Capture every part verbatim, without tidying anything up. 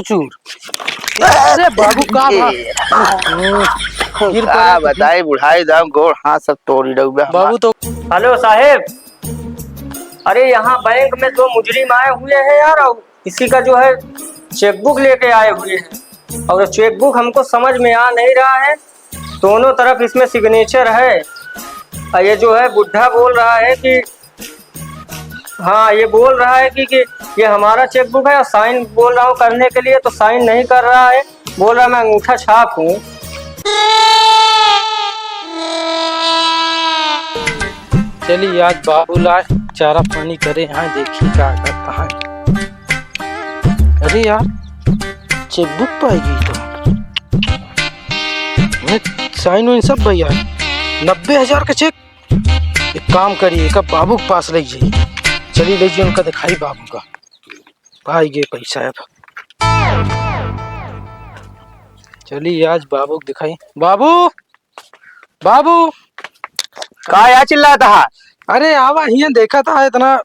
चूर। अरे बाबू, का बा? गिर का पड़ा। बताई, बुढ़ाई दाम गोड़ हाथ सब तोड़ डौबे हमार। बाबू तो हेलो साहेब, अरे यहाँ बैंक में दो मुजरिम आए हुए हैं यार, और किसी का जो है चेकबुक लेके आए हुए हैं, और चेकबुक हमको समझ में आ नहीं रहा है, दोनों तरफ इसमें सिग्नेचर है। और ये जो है बुढ़ा बोल रहा है कि, हाँ, ये बोल रहा है कि, कि ये हमारा चेकबुक है और साइन बोल रहा हूँ करने के लिए, तो साइन नहीं कर रहा है, बोल रहा मैं अंगूठा छाप हूँ। चली, आज बाबू ला चारा पानी करे हैं, देखी का करत हैं। अरे यार, चेकबुक पाई गई तो। मैं साइन वाइन सब भैया, नब्बे हजार का चेक। एक काम करी, एक बाबू के पास ले जाई। चली ले जाई, उनका दिखाई बाबू का। पाई गए पैसा अब। चली आज बाबू के दिखाई। बाबू, बाबू। का या चिल्लात हा? अरे आवा हियां, देखत हा इतना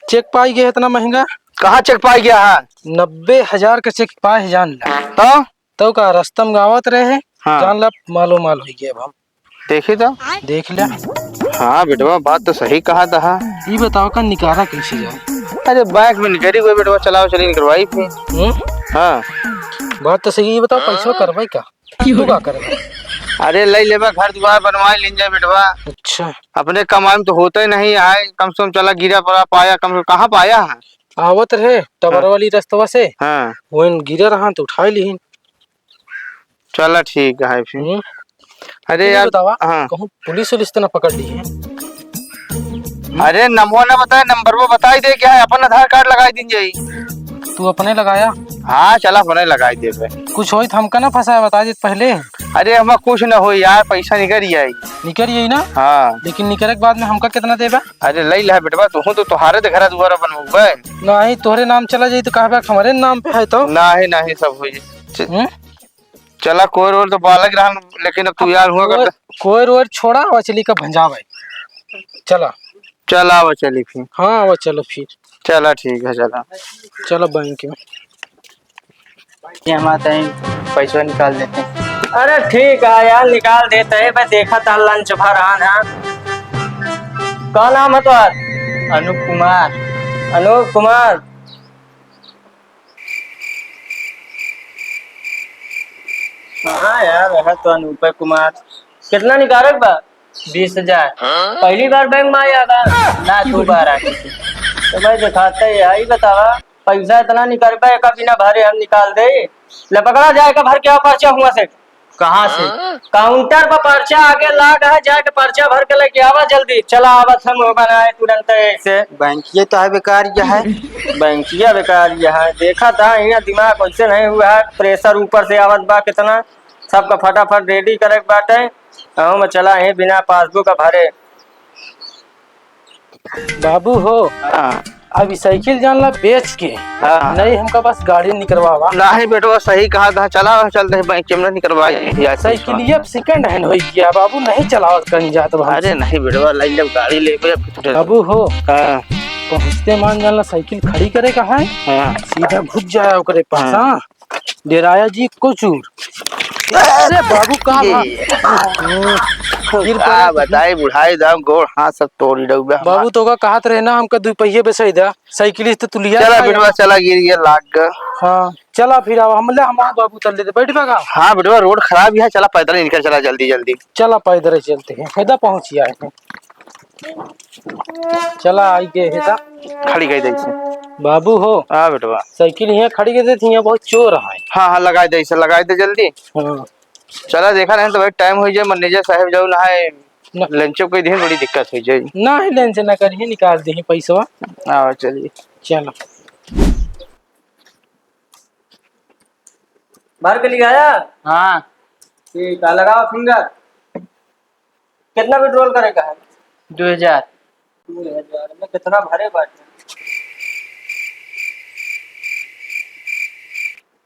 चेक पाई गया, इतना महंगा। कहाँ चेक पाई गया है? नब्बे हजार का चेक पाए है, जान ला। तो? तो का रस्ता में गावत रहे, हाँ। जान ला, मालो माल हो गया अब हम। देखी तो। देख ले। हाँ बेटवा, बात तो सही कहत हा। ई बताओ का निकारा कैसे जाए? अरे बैंक में निकरी हुए बेटवा, चलाओ चली निकरवाई फिर। हम्म? हाँ। बात तो सही, ये बताओ पैसा करवाई का? तू का करबा? अरे, लई लेबा, घर दुआर बनवाई लीन जाए बेटवा। अच्छा। अपने कमाई में तो होता ही नहीं है, कम से कम चला गिरा पड़ा, पाया कम से कम, कहाँ पाया है? आवत रहे टबर हाँ। वाली रस्तवा से, हाँ। वहीं गिरा रहा तो उठाई लीन। चला ठीक है फिर। हम्म। अरे तू ये यार, बतावा, हाँ। कहूँ पुलिस उलिस तो ना पकड़ ली है? अरे नमवा ना बताए, नंबर वो बताई दे क्या है, अपन आधार कार्ड लगाई दीन जाई। तू अपने लगाया? हाँ, चला अपने लगाई देबे। कुछ होई तो हमका ना फंसाए, बता दे पहले। अरे हमा कुछ ना होई यार, पैसा निकल ही आई। निकल ही आई ना? हाँ। लेकिन निकले के बाद में हमका कितना देबा? अरे लई ला बेटवा, तू तो तोहारे तो घर दुआरा बनबे। नहीं, तोहरे नाम चला जाई तो कहबा कि हमरे नाम पे है तो? नहीं, नहीं, सब हो जाई। च-, हम्म? चला कोयर ओयर तो बालक रहन, लेकिन अब तू यार हुआ कोयर, करता। कोयर ओयर छोड़ा, आवा चली का भंजावे। चला। चला आवा चली फिर। हाँ, आवा चलो फिर। चला ठीक है, चला। चलो बैंक में। ये हम आते हैं, पैसा निकाल देते हैं। अरे ठीक है यार, निकाल देते हैं। मैं देखा था लंच भर आन है। का नाम है तुम्हार? अनूप कुमार। अनूप कुमार। हाँ यार, है तो अनूपे कुमार। कितना निकाले बा? बीस हजार। हाँ? पहली बार बैंक में आया बा? ना, दो बार आ चुकी। तो भाई दिखाते ही है, ई बतावा, पैसा इतना निकलबा, एका बिना भरे हम निकाल दे। ले पकड़ा जाए का, भर के आओ पर्चा हुआ से। कहाँ से? हाँ? काउंटर पर पर्चा आगे लाग है, जाके पर्चा भर के लेके आवा जल्दी। चला आवत हम हो बनाए तुरंत से। बैंकिया तो है बेकार यह है। बैंकिया बेकार यह है। देखा था, यहाँ दिमाग वैसे नहीं हुआ है, प्रेशर ऊपर से आवत बा कितना, सबका फटाफट रेडी करे के बाटे। अहू में चला ही बिना पासबुक का भरे। बाबू हो, हाँ। अब ई साइकिल जान ला बेच के, हाँ। नहीं हमका पास गाड़ी निकरवावा। नहीं बेटवा, सही कहा था, चला चलते हैं बैंक में निकरवा यार। साइकिल ये अब सेकंड हैंड होई गया बाबू, नहीं चलावत कहीं जात बा। अरे नहीं बेटवा, लाई जब गाड़ी लेबे अब कितने बाबू हो, हाँ। पहुँचते मान जान ला साइकिल खड़ी करे का है, हाँ। सीधा घुस जाए ओकरे पास, हाँ। हाँ। डेराया जी को चूर। अरे बाबू, का ये। बा? हम्म, गिर का पड़ा। बताई, बुढ़ाई दाम गोड़ हाथ सब तोड़ डौबे हमार। बाबू, तो का कहत रहे ना, हमका दू पहिए बेसाई दा, साइकिल से तो तू लिया चला ना बेटवा, यार। चला, गिर गया, लाग गया। हाँ, चला फिर, अब हम ले, हम आओ बाबू, चल देते, बैठ बा का? हाँ बेटवा, रोड खराब ही है, चला पैदल ही निकल, चला जल्दी जल्दी। चला पैदल ही चलते हैं, फायदा पहुँच गया है। चला, आई गए है ता। खड़ी कर दे इसे। बाबू हो। हाँ बेटवा। साइकिल यहाँ खड़ी कर देती, यहाँ बहुत चोर है। हाँ, हाँ, लगाई दे इसे, लगाई दे जल्दी। हाँ। चला, देखा नहीं तो भाई, टाइम हो जाए, मैनेजर साहब जाओ नहाए, ना। लंचो के दिन बड़ी दिक्कत हो जाए। ना ही लंच ना करिए, निकाल दे पैसवा। हाँ, चलिए। चलो। भर के लिया आया? हाँ। ठीक है, लगाओ फिंगर। कितना विड्रॉल करे का है? दो हजार। दो हजार में कितना भरे बाटे?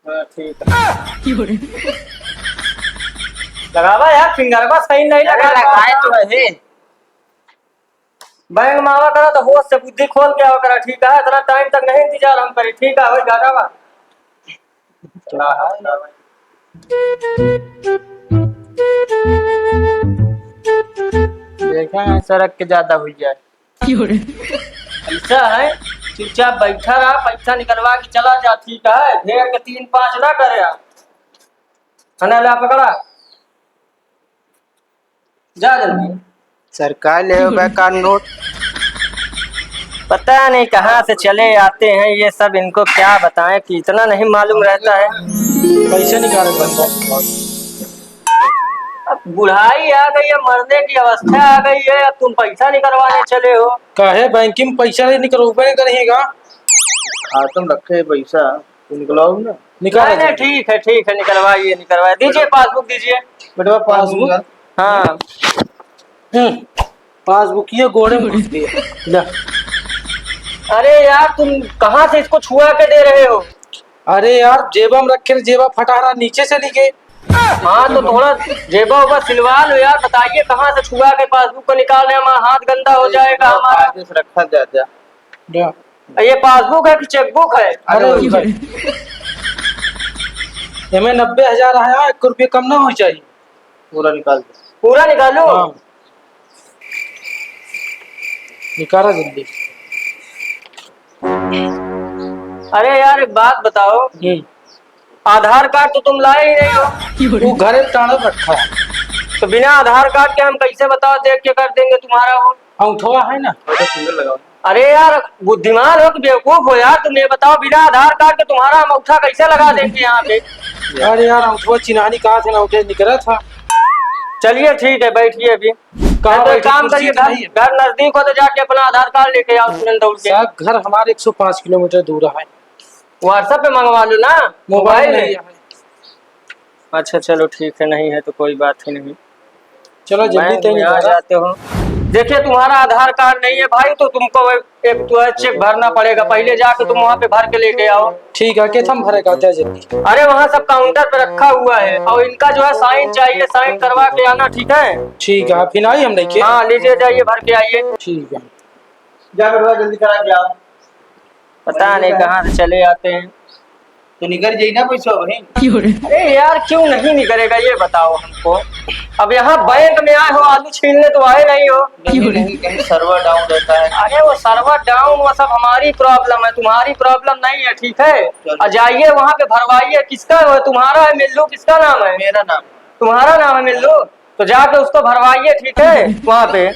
हाँ, ठीक है। लगावा यार, फिंगरवा सही नहीं अरे, लगा। लगाए तो है। बैंक में आवा करा तो होश से बुद्धि खोल के आवा करा, ठीक है? इतना टाइम तक नहीं इंतजार हम करी, ठीक है? वही घाटा बा। देखा है, सड़क के ज्यादा हुई जाए। ऐसा है, चुपचाप बैठा रहा, पैसा निकलवा के चला जा, ठीक है? ढेर के तीन पाँच ना करे। है ना, ला पकड़ा। जा जल्दी। सरकार ले हो बेकार नोट। पता नहीं कहाँ से चले आते हैं ये सब, इनको क्या बताएं कि इतना नहीं मालूम रहता है। पैसे निकाले बनता। अब बुढ़ाई आ गई है, मरने की अवस्था आ गई है, अब तुम पैसा निकलवाने चले हो। काहे, बैंकिंग में पैसा नहीं निकलवाए का नहीं का? हाँ, तुम रखे पैसा। तो निकलवाओ ना। निकाल नहीं, दे। नहीं, ठीक है, ठीक है, निकलवाइए, निकलवाइए। दीजिए, पासबुक दीजिए। बेटवा, पासबुक पासबुक? निकाल। हाँ। हम्म, पासबुक ये गोड़े में घुस गया। ले। अरे यार, तुम कहाँ से इसको छुआ के दे रहे हो? अरे यार, जेबा में रखे रहे, जेबा फटा रहा, नीचे चली गई। हाँ, तो थोड़ा जेबा उबा सिलवा लो यार, बताइए कहाँ से छुआ के पासबुक को निकाल रहे हैं, हमारा हाथ गंदा हो जाएगा हमारा। कायदे से रखा जा, जा। जा। ये पासबुक है कि चेकबुक है? अरे, अरे, भाई। एमे नब्बे हजार आया, एक रुपये कम ना हो चाहिए। पूरा निकाल दे। पूरा निकालो। हाँ। निकाला जल्दी। अरे यार, एक बात बताओ। हम्म। आधार कार्ड तो तुम लाए ही नहीं हो। वो घरे टांगल रखा है। तो बिना आधार कार्ड के हम कैसे, बताओ, देख के कर देंगे तुम्हारा वो? अंगूठवा है ना? अरे यार, बुद्धिमान हो कि बेवकूफ हो यार? तुम ये बताओ, बिना आधार कार्ड के तुम्हारा हम अंगूठा कैसे लगा देंगे यहाँ पे? अरे यार, अंगूठवा चिन्हानी कहा थे ना, उठे निकला था। चलिए ठीक है, बैठिए अभी। कहाँ तो एक बैठे? काम कुर्सी करिए, तो घर, नहीं है। घर नजदीक हो तो जाके अपना आधार कार्ड लेके आओ तुरंत दौड़ के। साहब, घर हमारे एक सौ पाँच किलोमीटर दूर है। WhatsApp पे मंगवा लो ना, मोबाइल मोबाइल में। नहीं है। अच्छा, चलो ठीक है, नहीं है तो कोई बात ही नहीं। चलो, जल्दी बैंक तय में आ निकाला। जाते हो। देखिए, तुम्हारा आधार कार्ड नहीं है भाई, तो तुमको एक, एक तो है चेक भरना पड़ेगा, पहले जाके तुम वहाँ पे भर के लेके आओ। ठीक है, कितना भरेगा, दे जल्दी। अरे, वहाँ सब काउंटर पे रखा हुआ है, और इनका जो है साइन चाहिए, साइन करवा के आना, ठीक है? ठीक है, फिर आई हम लेके। हाँ, ले जाइए, भर के आइए। ठीक है। जा बेटवा, जल्दी करा के आओ। पता नहीं कहाँ से चले आते हैं। तो निकल जाई ना पैसा वहीं। अरे यार, क्यों नहीं निकलेगा, ये बताओ हमको। अब यहाँ बैंक में आए हो, आलू छीलने तो आए नहीं हो। नहीं, नहीं, कहीं server down रहता है। अरे, वो server down, वो सब हमारी problem है, तुम्हारी problem नहीं है, ठीक है? चलो। और जाइए वहाँ पे भरवाइए। किसका है वो, तुम्हारा है मिल्लू, किसका नाम है? मेरा नाम। तुम्हारा नाम है मिल्लू? तो जाके उसको भरवाइए, ठीक है, वहाँ पे।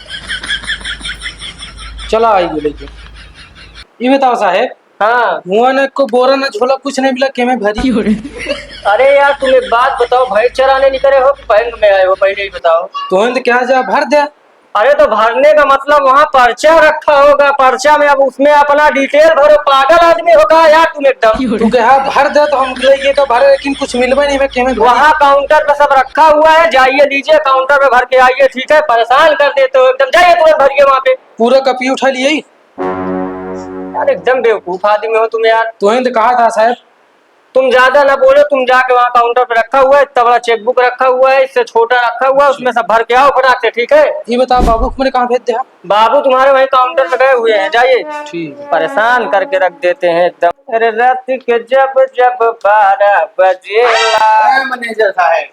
चला आइए लेके। ये बताओ साहेब। हाँ। हुआ ना को बोरा ना झोला कुछ नहीं मिला, केमे भरी? अरे यार, तुम एक बात बताओ, भैंस चराने निकले हो कि बैंक में आए हो, पहले ही बताओ। तो हम तो क्या जा भर दे। अरे तो भरने का मतलब वहाँ पर्चा रखा होगा, पर्चा में अब उसमें अपना detail भरो। पागल आदमी हो का यार तुम एकदम? तू कहा भर दे तो हम लेके तो भरे, लेकिन कुछ मिलबे नहीं, मैं केमे भरी? वहाँ काउंटर पे सब रखा हुआ है, जाइए लीजिए, काउंटर पे भर के आइए, ठीक है? परेशान कर देते हो एकदम, जाइए तुरंत भरिए वहाँ पे। पूरा कपी उठा लिए। यार, एकदम बेवकूफ आदमी हो तुम यार। तोहे तो कहा था साहब। तुम ज्यादा ना बोलो, तुम जाके वहाँ काउंटर पे रखा हुआ है, इतना बड़ा चेकबुक रखा हुआ है, इससे छोटा रखा हुआ है, उसमें सब भर के आओ फटाक से, ठीक है? ये बताओ, बाबू को मैंने कहाँ भेज दिया? बाबू तुम्हारे वहीं काउंटर पे गए हुए हैं, जाइए। ठीक। परेशान करके रख देते हैं एकदम। अरे, रात के जब जब बारह बजेला। ए, मैनेजर साहब,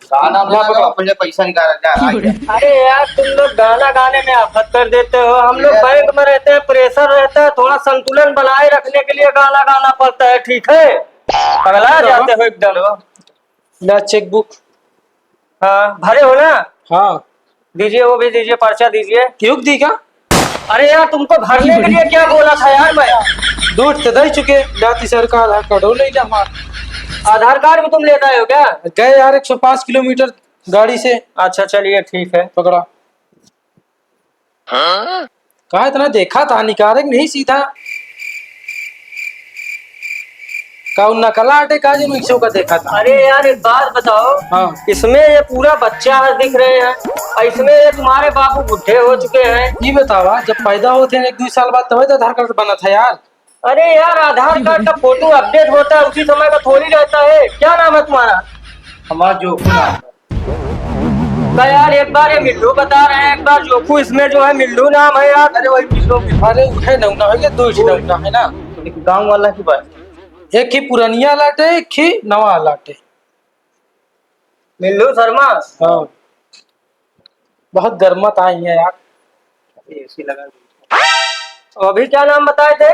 गाना ना बजाओ, पहले पैसा निकाला जाए। अरे यार, तुम लोग गाना गाने में आफत कर देते हो। हम लोग बैंक में रहते हैं, pressure रहता है, थोड़ा संतुलन बनाए रखने के लिए गाना गाना पड़ता है, ठीक है? पगला जाते हो एकदम। ला चेकबुक। हाँ, भरे हो ना? हाँ। दीजिए, वो भी दीजिए, पर्चा दीजिए। क्यों दी का? अरे यार, तुमको भरने के लिए क्या बोला था यार मैं? दूर तो दे चुके, जाति सरकार है, कटो नहीं जा हमार। आधार कार्ड भी तुम लेता हो क्या? गए यार, एक सौ पाँच किलोमीटर गाड़ी से। अच्छा, चलिए, ठीक है। पकड़ा। हाँ? कहा इतना देखा था, निकाले कि नहीं सीधा? का उ नकला आटे का जो नीचे का देखा था? अरे यार, एक बात बताओ। हाँ। इसमें ये पूरा बच्चा है दिख रहे हैं, और इसमें ये तुम्हारे बाबू बुढ़े हो चुके हैं। ये बतावा, जब पैदा होते हैं एक दो साल बाद तब तो आधार कार्ड बना था यार। अरे यार, आधार कार्ड का फोटो अपडेट होता है, उसी समय का थोड़ी रहता है। क्या नाम है तुम्हारा? हमारा जोखू नाम है। का यार, एक बार ये मिल्लू बता रहे हैं, एक बार जोखू, इसमें जो है मिल्लू नाम है यार। अरे वही मिल्लू, मिल्लू। अरे है ना, ना है, ये दो ही ना, ना है ना। एक गाँव वाला की बात। एक ही पुरनिया लाटे, एक ही नवा लाटे। मिल्लू शर्मा। हाँ। बहुत गर्मत आई है यार। अभी AC लगा दो। अभी क्या नाम बताए थे?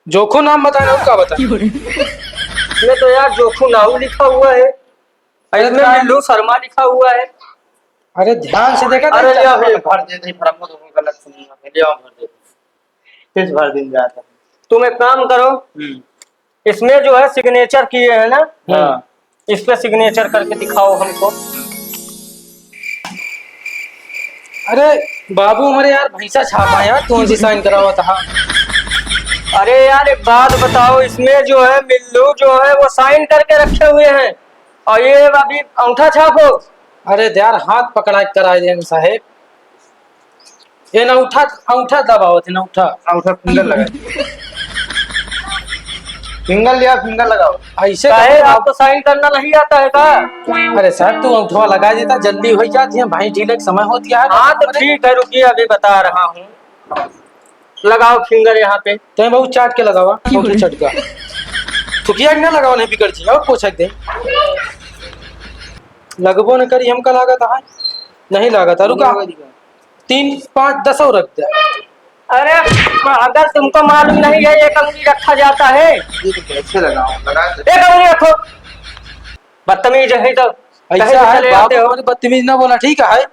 जोखू नाम बताए, और का बताए? इसमें तो यार जोखू नाऊ लिखा हुआ है, अरे इसमें क्या? मिल्लू शर्मा लिखा हुआ है। अरे ध्यान से देखा, अरे देख, लिया भर दे, भर दे, भर दे, भर दे। तेज भर दिन जाता है। तुम एक काम करो, हम्म। इसमें जो है signature किए हैं ना, हाँ। इस पे signature करके दिखाओ हमको। अरे बाबू, हमारे यार भैंसा छापा है यार, कौन सी sign करावा था? अरे यार, एक बात बताओ, इसमें जो है मिल्लू जो है वो sign करके रखे हुए हैं, और ये अभी अंगूठा छाप हो। अरे यार, हाथ पकड़ा के कराए देन साहेब। ये ना उठा, अंगूठा दबावत है ना, उठा। अंगूठा finger लगा। Finger लिया, finger लगाओ। ऐसे काहे, दबाओ। आपको sign करना नहीं आता है का? अरे साहब, तू अंगूठा लगा देता, जल्दी हो जाती है भाई, ढीले के समय होती है। हाँ, तो ठीक है, रुकिए, अभी बता रहा हूँ। लगाओ finger यहाँ पे। तैं बहुत चाट के लगावा, अंगूठा चटका। थुकिया के ना लगावा, नहीं बिगड़ जी, और पोछा के दे। लगबो न करी, हमका लागत है, नहीं लागत है, रुका। तीन, पाँच, दस और रख दे। अरे, अगर तुमको मालूम नहीं है, एक अंगुली रखा जाता है। ये तो कैसे लगाऊं? लगा दे। एक अंगुली रखो। बदतमीज है तो ऐसा कहीं से है, चले बाप आते हो? हमारे बदतमीज ना बोला, ठीक है?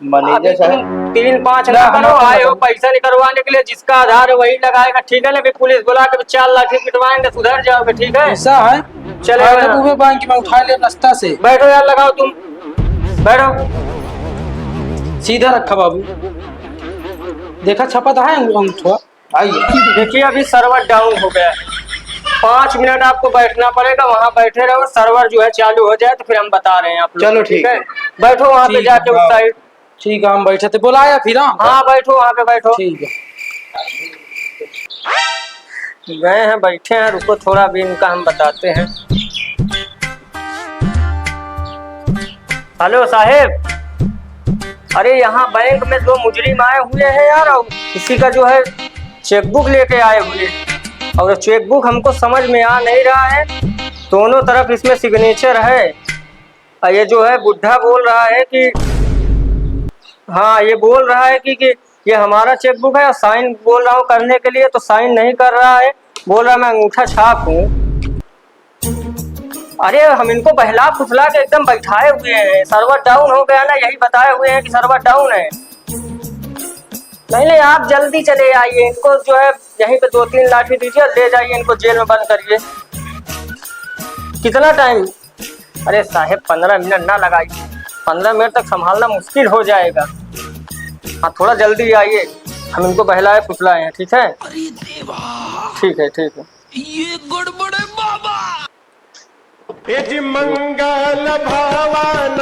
मैनेजर अभी साहब। तुम तीन पाँच ना, ना करो, हमारे को आए हो बताओ। पैसा निकलवाने के लिए, जिसका आधार है वही लगाएगा, ठीक है ना? अभी पुलिस बुला के चार लाठी पिटवाएंगे, सुधर जाओगे, ठीक है? ऐसा है? चले हाँ, जाओ। तो वो बैंक में उठा ले रास्ता से। बैठो यार, लगाओ तुम, बैठो। सीधा रखा बाबू, देखा छपत है अंग-, अंगूठा। आइए। देखिए, अभी server down हो गया है, पाँच मिनट आपको बैठना पड़ेगा, वहाँ बैठे रहो, server जो है चालू हो जाए तो फिर हम बता रहे हैं आप लोग चलो, को, ठीक ठीक है? है। बैठो वहाँ पे ठीक जाके है, उस हाँ। Side। ठीक है, हम बैठे थे, बुलाया फिर, हाँ। हाँ, बैठो वहाँ पे, बैठो। ठीक है। गए हैं, बैठे हैं, रुको थोड़ा, अभी इनका हम बताते हैं। हेलो साहेब, अरे यहाँ बैंक में दो मुजरिम आए हुए हैं यार, और किसी का जो है cheque book लेके आए हुए हैं, और cheque book हमको समझ में आ नहीं रहा है, दोनों तरफ इसमें signature है। और ये जो है बुढ़ा बोल रहा है कि, हाँ, ये बोल रहा है कि, कि ये हमारा cheque book है और sign बोल रहा हूँ करने के लिए तो sign नहीं कर रहा है, बोल रहा मैं अंगूठा छाप हूँ। अरे, हम इनको बहला फुसला के एकदम बैठाए हुए हैं, server down हो गया ना, यही बताए हुए हैं कि server down है। नहीं, नहीं, आप जल्दी चले आइए, इनको जो है यहीं पे दो तीन लाठी दीजिए, ले जाइए इनको जेल में बंद करिए। कितना time? अरे साहेब, पन्द्रह मिनट ना लगाइए, पन्द्रह मिनट तक संभालना मुश्किल हो जाएगा। हाँ, थोड़ा जल्दी आइए, हम इनको बहलाए फुसलाए हैं, ठीक है? अरे देवा। ठीक है, ठीक है। ये गड़बड़ है बाबा। ए जी मंगल भवन